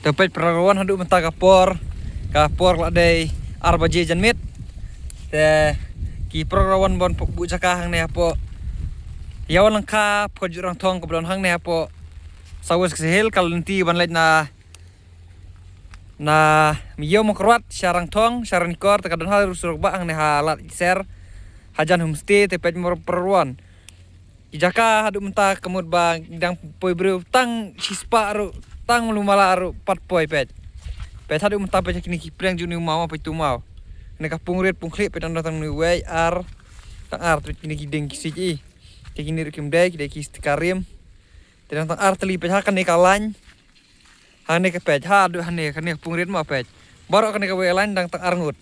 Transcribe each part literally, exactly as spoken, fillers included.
Te peit para wan, haduh mynta ka por, ka por la dei ar baje janmiet. Te ki para wan ban buh jaka hangne hapoh Ïawlyngkha, pyrshah Rangthong, kaba don hangne hapoh South West Khasi Hills, ka lynti ban leit na na Mawkyrwat, sha Rangthong, sha Ranikor, te ka don ha surok bah hangne ha Lad Iser, hajan homestay. Te peit mo para wan, ki jaka haduh mynta ka mut ba dang poi briew tang shispah ruh, tang mlu mala ruh pat poi. Peit, peit haduh mynta, peit kine ki pdeng jong une u maw, peit tu maw. Kane ka pung rit pung khlieh, peit dang tang une uwei, ar, tang ar, peit kine ki dieng ki siej. Te kine ruh kim dei, ki dei ki stikarim. Te dang tang ar tylli, peit ha kane ka lain. Hangne ka peit, haduh hangne, kane ka pung rit mo peit. Baroh kane kawei lain dang tang ar ngut.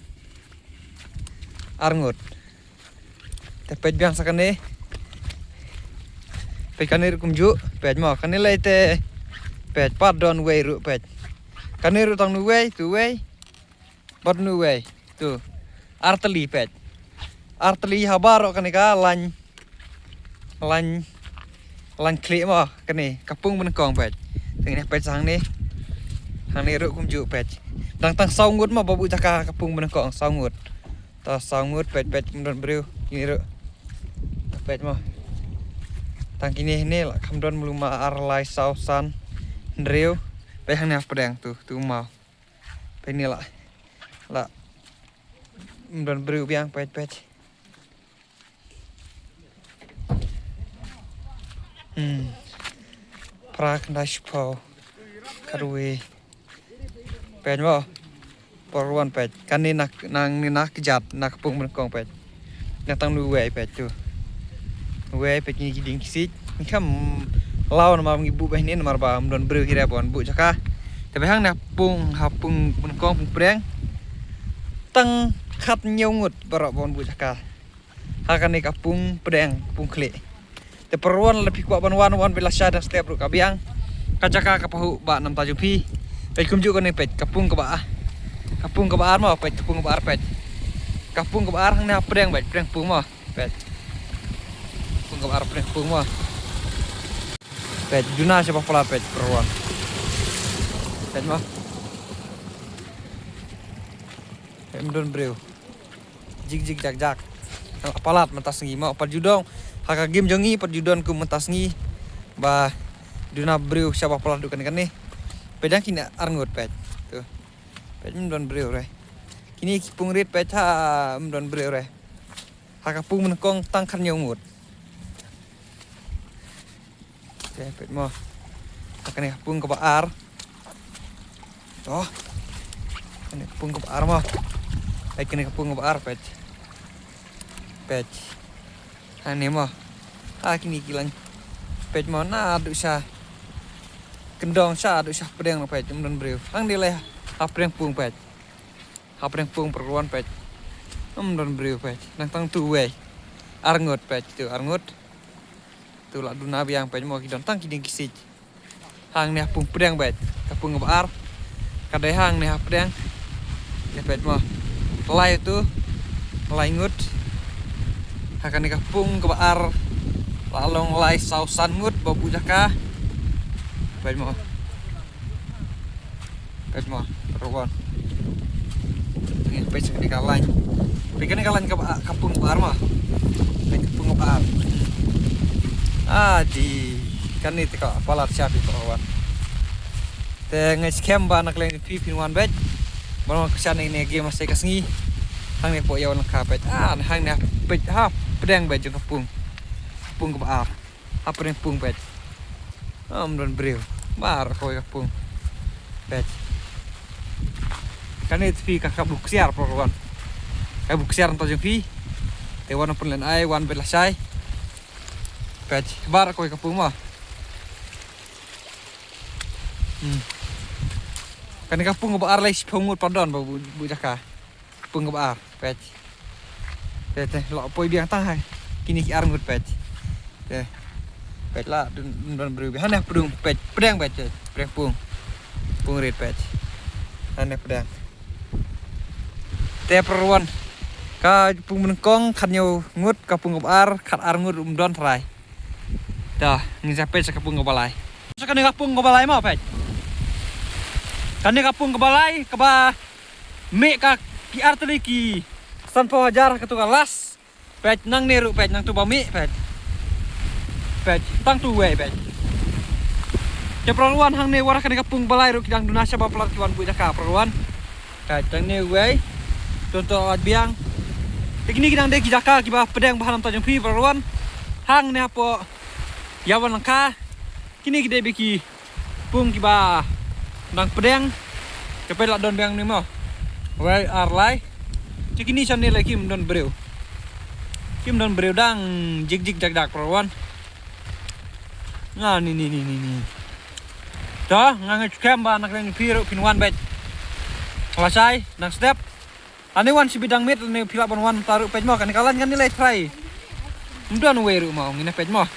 Ar ngut. Te peit biang sa kane. Peit kane ruh kumjuh, peit mo, kane lei te. Peit, pat don wei ruh, peit. Kane ruh tang nu wei, tu wei. Bad nu wei, tu. Ar tylli, peit. Ar tylli ha baroh kane ka lain, lain, lain khlieh mo, kane ka pung banyngkong, peit. Te ngin peit sa hangne. Hangne ruh kumjuh, peit. Dang tang saw ngut mo ba buh jaka ka pung banyngkong, saw ngut. Ta saw ngut, peit, peit, ym don briew, kine ruh. Ta peit mo. Tang kine hangne la kham don mlu ma, ar, lai, saw, san, hynriew. Peit hangne ha pdeng, tu, tu maw. Peit ni la, la, ym don briew biang, peit, peit. Hmm. Phra, khyndai, shiphew, khatwei. Peit mo. Para wan, peit. Kane na, nangne na kjat, na ka pung banyngkong, peit. Nga tang nu wei, peit tu. Wei, peit kine ki dieng ki siej. Ngi kham law namar ngi buh bha hangne namar ba ym don briew hi re ban buh jaka. Te peit hangne ha pung, ha pung banyngkong, pung pdeng. Tang khathynñiew ngut baroh ban buh jaka. Ha kane ka pung pdeng, pung khlieh. Te para wan, lada phi kwah ban wan, wan beit lashai, dang step ruh ka biang. Ka jaka ka pahuh bha namar jong phi. Peit kumjuh kane, peit ka pung kaba ar. Ka pung kaba ar mo, peit ka pung kaba ar, peit. Ka pung kaba ar hangne ha pdeng, peit, pdeng pung mo, peit. Pung kaba ar, pdeng pung mo. Peit, duna shabar palat, peit, para wan. Peit mo. Peit, ym don briew. Jig jig jag jag. Nang palat mynta sngi mo, pat ju don. Ha ka game jong ngi pat ju don kum mynta sngi ba duna briew shabar palat haduh kane kane. Peit dang kine ar ngut, peit. Tu. Peit, ym don briew re. Kine ki pung rit, peit, ha, ym don briew re. Ha ka pung banyngkong tang khathynñiew ngut. Te peit mo. Ha kane ka pung kaba ar. To. Kane ka pung kaba ar mo. Peit kane ka pung kaba ar, peit. Peit. Hangne mo. Ha kine ki lain. Peit mo, naduh sha kyndong, sha haduh sha pdeng, peit, ym don briew. Hangne lei ha pdeng pung, peit. Ha pdeng pung, para wan, peit. Ym don briew, peit. Nang tang tu wei. Ar ngut, peit, tu ar ngut. Tu la duna biang, peit mo, ki don tang ki dieng ki siej. Hangne ha pung pdeng, peit. Ka pung kaba ar. Ka dei hangne ha pdeng. Te peit mo. Lai tu. Lai ngut. Ha kane ka pung kaba ar la long lai saw san ngut ba buh jaka. Peit mo. Peit mo, para wan. Peit kane ka lain. Peit kane ka lain kaba, ka pung kaba ar mo. Peit ka pung kaba ar. Ah, di kane te ka palat sha phi, para wan. Te nga skhem ba na ka liang phi phin wan beit. Ba nga kyrshan ïa kane ka game ha ka sngi. Hangne hapoh Ïawlyngkha, peit. Ah, hangne, peit, ha pdeng, peit, jong ka pung. Ka pung kaba ar. Ha pdeng pung, peit. Ym don briew. Baroh kawei ka pung. Peit. Kane te phi ka, ka buk ksiar, para wan. Ka buk ksiar nta jong phi. Te wan pynlen ai, wan beit lashai. Peit. Baroh kawei ka pung mo. Hmm. Kane ka pung kaba ar lei shiphew ngut pat don ba buh, buh jaka. Pung kaba ar, peit. Te, te, la poi biang tang ha kine ki ar ngut, peit. Te. Peit la, dun, dun briew biang. Hangne pdeng, peit, pdeng, peit, peit. Pdeng pung. Pung rit, peit. Hangne pdeng. Te para wan. Ka pung banyngkong khathynñiew ngut, ka pung kaba ar khatar ngut, ym don trai. Te ngin sa peit sha ka pung kaba lai. Sha kane ka pung kaba lai mo, peit. Kane ka pung kaba lai, kaba mih ka ki artylli ki sanphew hajar ha katu ka las. Peit nangne ruh peit nangtu ba mih peit. Peit tang tu wei peit. Te para ruan hangne wara kane ka pung ba lai ruh ki dang duna shaba palat ki wan buh jaka para ruan. Peit tang ne wei. Tonto at biang. Te kine ki dang dei ki jaka kiba pdeng ba ha namta jong phi para ruan. Hangne hapoh Ïawan Langkha. Kine ki dei ba ki pung kiba nang pdeng. Te peit la don biang ni mo. Wei ar lai. Te kine shan ne la kim don briew. Kim don briew dang jik jik dak dak para ruan. Nga ni ni ni ni ni. To nga ngi skhem ba na kren phi ruh phin wan beit. Lashai nang step. Ani wan shi bidang mit ani phi lah ban wan taruh peit mo kane ka lan kane lai try. Mdon wei ruh mo ngine peit mo.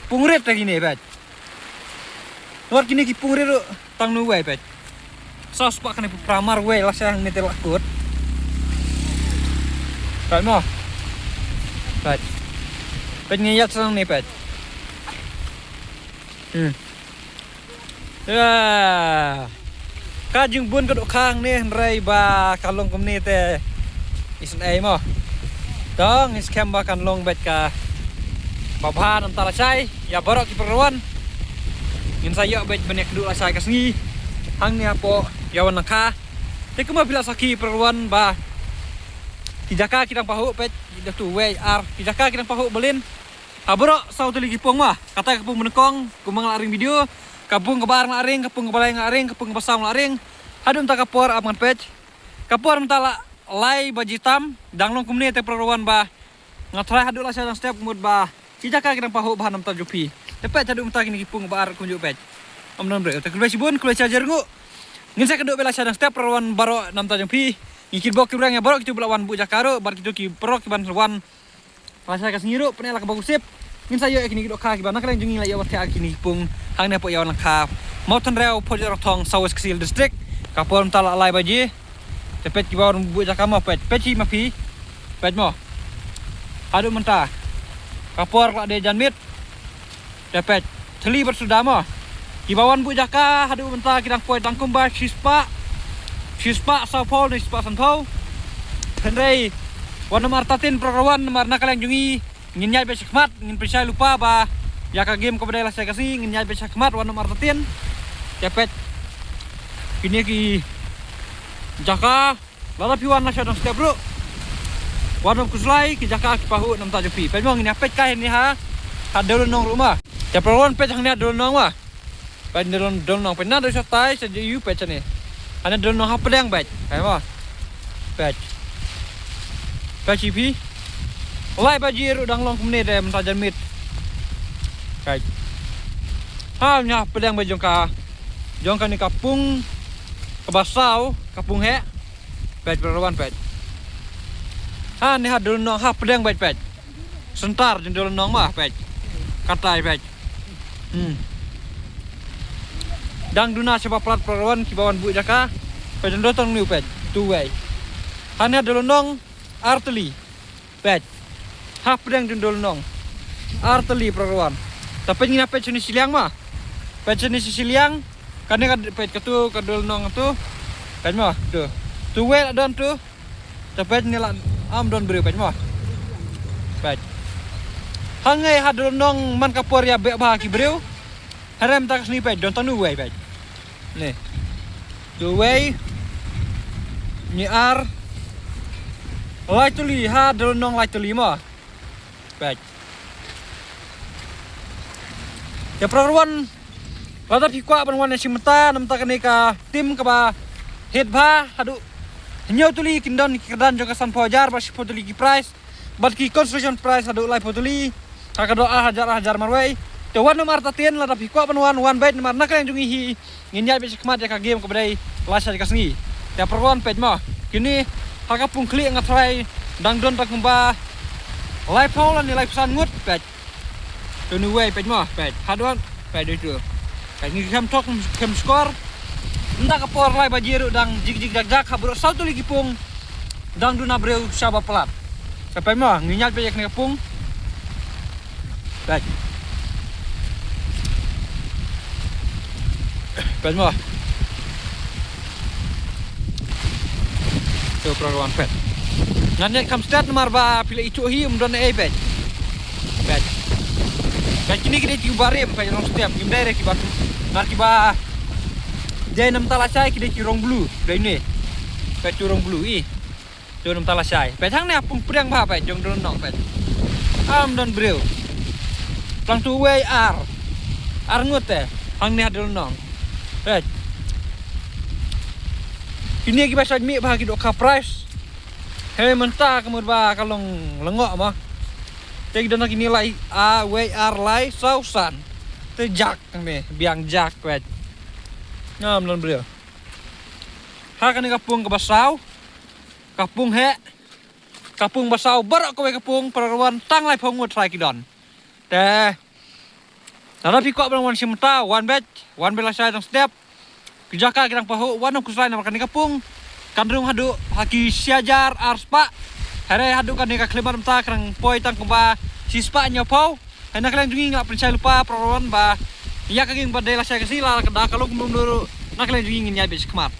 Pung rit ta kine peit. Wat kine ki pung rit ruh tang nu wei peit. Sa spak kane pramar wei la sa hangne te la kut. Peit mo. Peit. Peit ngi ïat sa hangne peit. Hmm. Ya. Ka jingbun ka dohkha hangne hynrei ba ka long kumne te isn't ei mo. To ngi skhem ba kan long beit kaba bha namta lashai ïa baroh ki para ruan. Ngin sa ïoh beit ban ïakynduh lashai ka sngi hangne hapoh Ïawan Langkha. Te kumba phi la sakhi para ruan ba ki jaka ki dang pahuh peit. Ïa tu wei ar ki jaka ki dang pahuh balin. Ha baroh saw tylli ki pung ma. Kata ka pung banyngkong kumba nga la ring video. Ka pung kaba ar nga la ring, ka pung kaba lai nga la ring, ka pung kaba saw nga la ring. Haduh mynta ka por ap ngan peit. Ka por mynta la lai baje tam. Dang long kumne te para ruan ba nga try haduh lashai dang step mut ba ki jaka ki dang pahuh ba ha namta jong phi. Te peit haduh mynta kine ki pung kaba ar kumjuh peit. Ym don briew te khublei shibun khublei shihajar nguh. Ngin sa ïakynduh beit lashai dang step para ruan baroh namta jong phi. Ngi kitbok kitrwiang ïa baroh kito ba la wan buh jaka ruh bad kito ki para ki ban wan. Lashai ka sngi ruh pyneh la kaba khursip. Ngin sa ïoh ïa kine ki dohkha kiba na ka liang jong ngi la ïoh ban thiah kine ki pung hangne hapoh Ïawan Langkha, Mawthanrew, Phohjrong Thong, South West Khasi Hills District. Ka por mynta la lai baje. Te peit kiba wan buh jaka mo peit, peit hi ma phi. Peit mo. Haduh mynta ka por ka la dei janmiet. Te peit thylli bad suda mo. Kiba wan buh jaka haduh mynta ki dang poi tang kumba shispah, shispah sawphew ne shispah sanphew. Hynrei wat nym artatien para ruan namar na ka liang jong ngi ngin ïaid beit shakhmat ngin pynshai lypa ba ïa ka game kaba dei lashai ka sngi ngin ïaid beit shakhmat wat nym artatien. Te peit kine ki jaka. Lada phi wan lashai dang step ruh wat nym khuslai ki jaka ki pahuh namta jong phi. Peit mo ngin ïa peit kai hangne ha ha Dewlynnong ruh ma. Te para ruan peit hangne ha Dewlynnong ma. Peit Dewlynnong, Dewlynnong peit na dei sa tai sa ju peit sani. Hangne Dewlynnong ha pdeng peit. Peit mo. Peit. Peit shi phi. Lai baje ruh dang long kumne te mynta janmiet. Peit. Ha nya pdeng peit jong ka jong kane ka pung kaba saw ka pung heh. Peit para ruan peit. Ha ne ha Dewlynnong ha pdeng peit peit. Sentar jong Dewlynnong ma peit. Katai peit. Hmm. Dang duna shaba palat para ruan kiba wan buh jaka. Peit jong Dewlynnong peit. Tu wei. Ha ne ha Dewlynnong artylli. Peit. Ha pdeng jong Dewlynnong artylli para ruan. Ta peit ngin ïa peit shane shiliang ma. Peit shane shiliang. Kane ka peit katu ka Dewlynnong tu. Peit mo tu. Tu wei la don tu. Ta peit ne la ym don briew peit mo. Peit. Hangne ha Dewlynnong man ka por ïa beh bha ki briew. Hynrei mynta ka sngi peit don tang nu wei peit. Ne. Tu wei. Ni ar. Lai tylli ha Dewlynnong lai tylli mo. Peit. Te para ruan lada phi kwah ban wan ïa shi mynta namta kane ka team kaba hit bha haduh hynñiew tylli kin don ki kyrdan jong ka sanphew hajar bad shiphew tylli ki prize. Bad ki consolation prize haduh laiphew tylli. Ha ka dor ar hajar ar hajar marwei. Te wat nym artatien lada phi kwah ban wan wan beit namar na ka liang jong ngi hi. Ngin ïaid beit shakhmat ïa ka game kaba dei lashai ka sngi. Te para ruan peit mo. Kine ha ka pung khlieh nga tharai dang don tang kumba laiphew lane laiphew san ngut peit. Tu ni wei peit mo peit. Haduh peit dei tu. Peit ngi khem thok khem skor. Mynta ka por lai baje ruh dang jik jik jak jak ha baroh saw tylli ki pung. Dang duna briew shaba palat. Sa peit mo ngin ïaid beit ïa kane ka pung. Peit. Peit mo. Te para wan peit. Ngan ïaid kham stad namar ba phi la ithuh hi ym don ei peit. Peit. Peit kine ki dei kiba rim peit long step ngim dei re kiba tu. Namar kiba dei namar ta lashai ki dei ki rong blue. Dei ne. Peit tu rong blue i. Tu namar ta lashai. Peit hangne a pung pdiang bha peit jong don nong peit. Am don briew. Plang tu wei ar. Ar ngut te. Hangne a don nong. Peit. Kine kiba shait mih bha ki dohkha price. Hei mynta ka mut ba ka long lyngngoh mo. Te ki don kine lai a wei ar lai saw san. Te jak ne biang jak peit. Ngam don briew. Ha kane ka pung kaba saw. Ka pung heh. Ka pung ba saw baroh kawei ka pung para wan tang laiphew ngut trai ki don. Te lada phi kwah ban wan shim mynta wan beit, wan beit lashai tang step. Ki jaka ki dang pahuh wan ym khuslai namar kane ka pung kan rung haduh ha ki shi hajar ar spah. Hynrei haduh kane ka khyllipmat mynta ka dang poi tang kumba shi spah hynñiewphew. Hynrei na ka liang jong ngi nga pynshai lypa para wan ba ïa ka king ba dei lashai ka sngi la ka da ka long kumno ruh na ka liang jong ngi ngin ïaid beit shakhmat.